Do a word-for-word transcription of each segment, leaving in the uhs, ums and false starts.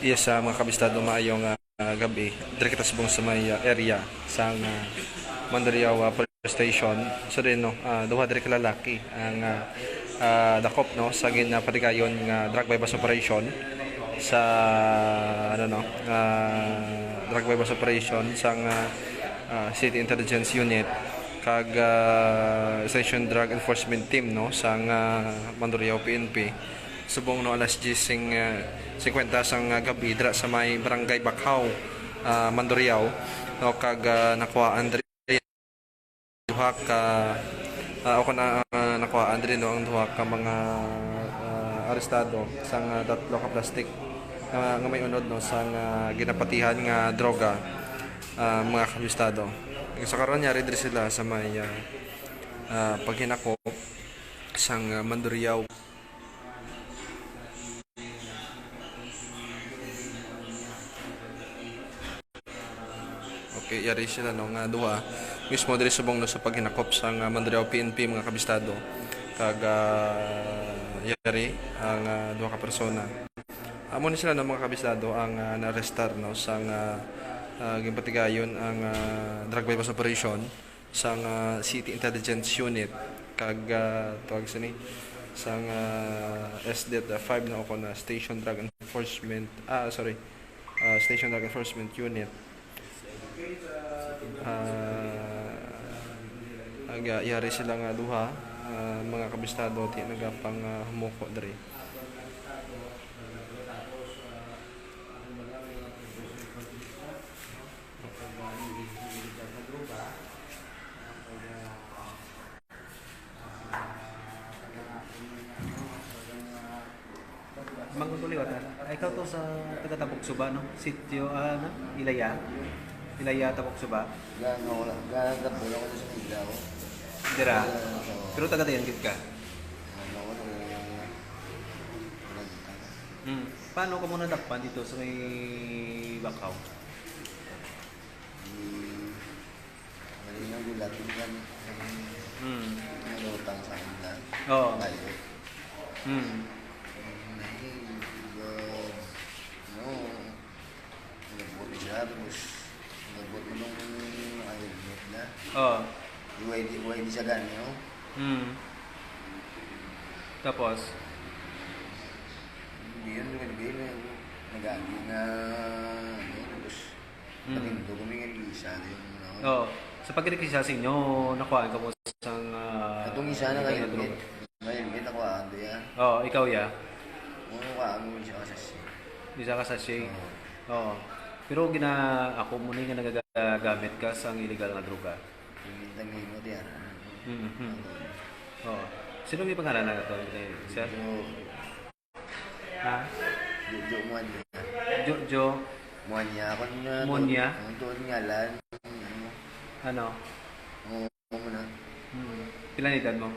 Yes, ah, mga kabistado, maayong, ah, gabi. Diri kita subong sa may, ah, area sang, ah, Mandurriao, ah, Police Station. So din, no, ah, duha diri ka lalaki ang, ah, ah, dakop, no, sa ginapatigayon nga drug buy-bust operation sa, ano, no, ah, drug buy-bust operation sang, ah, ah, City Intelligence Unit kag, ah, Station Drug Enforcement Team, no, sang, ah, Mandurriao P N P. Subong, no, alas diyes sing, ah, singkwenta sang, ah, gabi dira sa may Barangay Bakhaw, ah, Mandurriao, no, kag, ah, nakuhaan diri duha ka, ah, o kon, ah, nakuhaan diri, no, ang duha ka mga, ah, arestado sang, ah, tatlo ka plastic nga, nga may unod, no, sang, ah, ginapatihan nga droga, ah, mga kabistado. Sa karon, yari diri sila sa may, ah, ah, paghinakop sang, ah, Mandurriao. Okay, yari sila, no, nga duha. Mismo diri subong, no, sa paghinakop sang, ah, Mandurriao P N P, mga kabistado. Kag, ah, yari ang, ah, duha ka persona. Amo ni sila, no, mga kabistado, ang, ah, naarestar, no, sang, ah, ah, ginpatigayon ang, ah, drug buy-bust operation sang, ah, City Intelligence Unit kag, ah, tawag sini, sang, ah, S D E T five, no, o kon, ah, Station Drug Enforcement, ah, sorry, ah, Station Drug Enforcement Unit. Ah, aga, yari sila nga duha, ah, mga kabistado, ti nagapang, ah, humuko diri. Mangkukuliwat na. Ay, ikaw to sa taga Tabok Suba, no? Sitio, ah, ano? Ilaya? Ilaya, Tabok Suba? Gano, wala. Gano, wala ko sa Pila, oh. Dira? Wala, wala, wala. Pero taga dayan gid ka? Ano, wala, wala, wala. Wala, wala. Hmm. Paano ka mo nadakpan dito sa may Bakaw? Hmm. Mali nga gulat, yung kan-, yung Mm. nalutang sa akin na. Oo. Tayo. Mm. Ay, God. No. Nagbuot siya, tapos nagbuot mo nung naka-helmet na. Oo. Buhay di, buhay di siya gani, oh. Mm. Tapos? Hindi yun, nag-, nag-, nag-, na, ano, tapos Mm. Kami, doon kami nga nag-iisa, yung, ano. Oo. Sa pagkirikisa sa inyo, nakuhaan ka mo sang, ah, Katong isa na ikaw kayo, na tulog. May helmet ako, ah, ando yan. Oo, ikaw, ya. Oo, nakuhaan mo isa ka sachet. Isa ka sachet. Oo. Oo. Pero gina-, ako mo ni nga nagagamit ka sang illegal nga droga. Yung tangin mo, diyan. Mm-hmm. Oo. Sino may pangalan na ito, sir? Medyo Ha? Jojo Muanya. Jojo. Muanya. Ako nga Muanya? Ang tuod ngalan. Ano? Ano? Oo, mo na. Hmm. Pila na edad mo?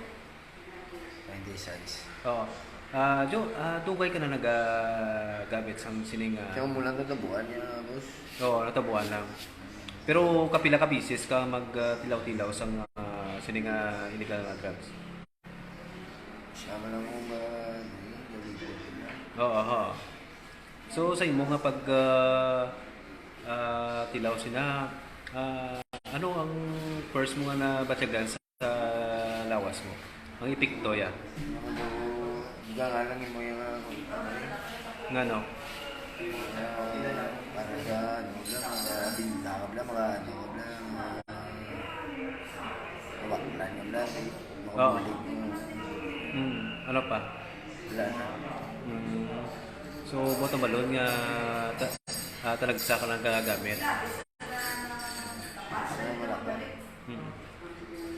Twenty-six. Oo. Ah, Jo, ah, dugay ka na nagagamit sang sining, ah, Siya mo lang natabuan niya, boss. Oo, natabuan lang. Pero kapila ka bisis ka mag, ah, tilaw-tilaw sang, ah, sining, ah, illegal nga drugs? Siya man ang mga, ano, eh, nalibot ko na. Oo, oo. So, sa imo nga pag, ah, ah, tilaw sina, ah, ano ang first mo nga nabatyagan sa, sa lawas mo? Ang epekto, ya? Ano, di ka nga lang mo yung, ah, ano, eh. Ngano? Ah, para sa, ano, lang, mga binta ka, mga, ano, mga, Wala na yun lang, eh. Oo. Makabulig mo. Hmm. Ano pa? Wala na. Hmm. So, mo tumalon nga ta-, ah, talagsa ka lang gagamit? Ano, wala pa. Hmm.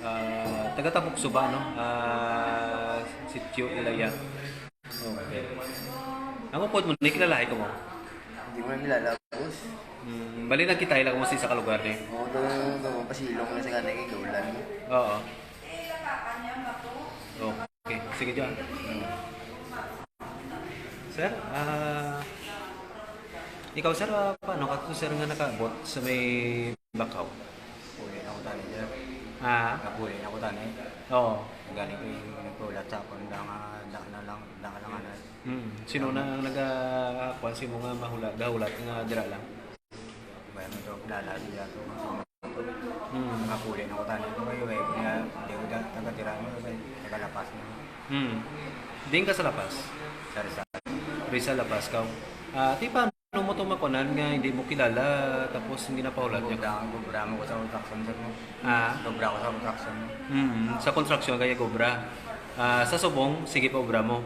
Ah, taga Tabok Suba, no? Ah, Sitio Ilaya. Okay. Ang upod mo, ni kilalahi ko mo? Hindi ko na kilala, boss. Hmm, bali nagkita lang mo sa isa ka lugar, eh? Oo, doon, doon, pasilong na sa kanang igawlan mo. Oo. Okay. Sige, John. Hmm. Sir, ah, ikaw, sir, ah, paano ka to, sir, nga nakaabot sa may Bakaw? Uwi na ako tani, sir. Ah? Kabuhi na ako tani. Oo. Galing ko yung nagpulat sa akon, da nga, da na lang, da ka lang, ano. Hmm. Sino na ang nagakuan sa imo nga mahula, gahulat nga dira lang? Kaya mo ito, kilala siya ito. Hmm. Nakapuli na ko tayo ito kayo eh. Kaya hindi ko da- taga-tira mo, taga-lapas mo. Hmm. Diin ka sa Lapas? Sa Rizal. Rizal, Lapas ka. Ah, ti paano mo to makunan nga hindi mo kilala tapos hindi napahulat niya? Gubra, gubra mo ko sa construction sir mo. Ah, Gubra ko sa construction mo. hmm, sa construction kaya gubra. Ah, sa subong, sige pa obra mo.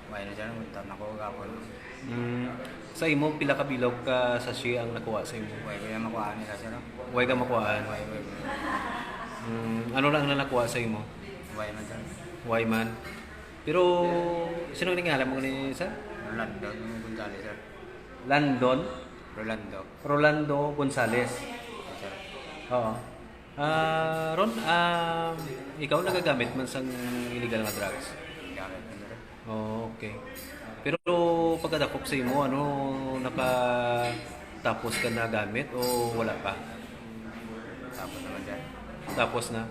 Wala na dyan, munta na ko gapon. Hmm, sa imo, pila ka bilog ka sachet ang nakuha sa imo? Wala ko yung makuha nila sir. Way ka makuhaan? Wala ko. Hmm, ano lang na nakuha sa imo? Wala na dyan. Way man. Pero, sino ni ngalan mo ni sir? Rolando, yung Gonzales sir. Landon? Rolando. Rolando Gonzales. Sir. Oo. Ah, Ron, ah, ikaw nagagamit man sang illegal nga drugs? Gamit na rin. Oh, okay. Pero pagkadakop sa imo, ano, nakatapos ka na gamit o wala pa? Tapos naman dyan. Tapos na.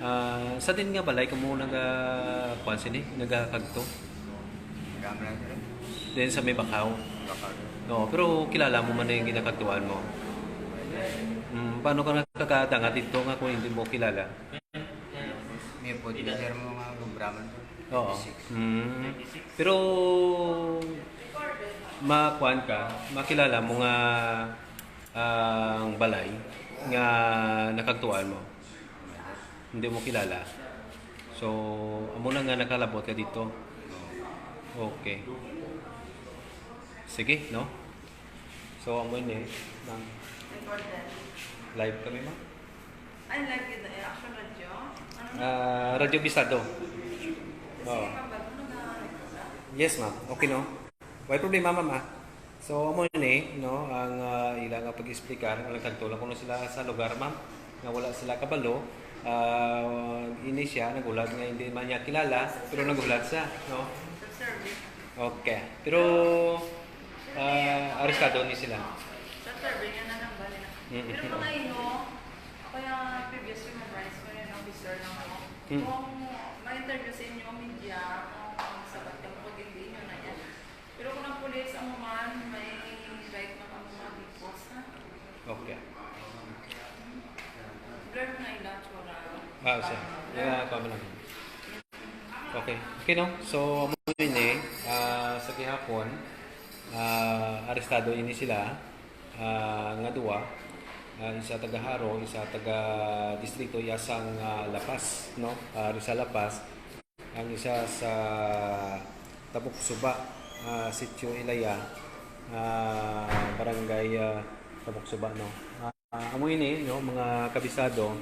Ah, sa din nga balay kamo naga kuan sini, nagakagto? Gamit na rin. Din sa may Bakaw. Bakal. No, pero kilala mo man yung ginakagtuan mo. Mm, paano ka nakakadanga dito nga kung hindi mo kilala? May po, di sir mo nga gubra man. Oo. Mm. Pero makuan ka, makilala mo nga ah, ang balay nga nakagtuan mo. Hindi mo kilala. So, amo na nga nakalabot ka dito. Okay. Sige, no? So, amo ini, ma'am. Recorded. Live kami, ma'am. Ay, live yun na eh. Action Radio. Ano na? Ah, Radyo Bisado. Sige, Oo. ma'am, bago na na-record ah. Yes, ma'am. Okay, no? Way problema, ma'am, ah. So, amo ni, no, ang ah, ila nga pag-explicar, nga nagkagto lang kuno sila sa lugar, ma'am, nga wala sila kabalo. Ah, ini siya naghulat nga hindi man niya kilala, pero naghulat siya, no? Sa survey. Okay. Pero ah, arestado ni sila. Sa survey nga na nang bali na. Mm-mm. Pero mga inyo, ako yung previous human rights ko yung officer na ako. Mm. Kung ma-interview sa inyo ang media, kung sabat ka mo, pag hindi inyo na yan. Pero kung ang pulis, ang man, may right na kamo mag-impose, ha? Okay. Blur na ila, tsura. Ah, siya. Yeah, kami lang. Okay. Okay, no? So, amo ini, ah, sa gihapon, ah, arestado ini sila, ah, nga duwa. Ah, isa taga Jaro, isa taga distrito, iya sang ah, La Paz, no? Ah, Rizal, La Paz. Ang isa sa Tabok Suba, ah, Sitio Ilaya, ah, Barangay ah, Tabok Suba, no? Ah, amo ini, no, mga kabisado.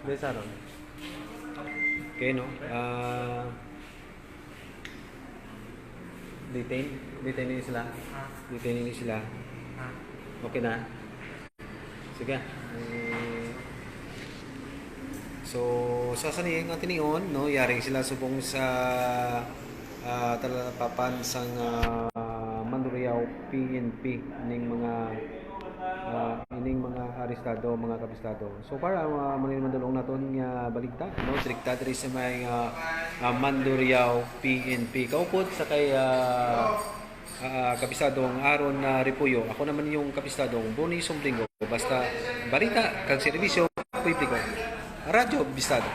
Dahil sa ron. Okay, no? Ah, detain, detain ni sila. Detain ni sila. Okay na. Sige. Eh, so, sa sani nga tinion, no, yaring sila subong sa ah, talapapan sang ah, Mandurriao P N P ning mga ah, ining mga arestado, mga kabistado. So far, ang uh, manindulong naton nga balita, no, direkta diri sa may ah, ah, Mandurriao P N P. Kaupod sa kay ah, ah, kabisadong Aaron ah, Repollo. Ako naman yung kabisadong Bonnie Sumblingo. Basta balita kag serbisyo publiko. Radyo Bistado.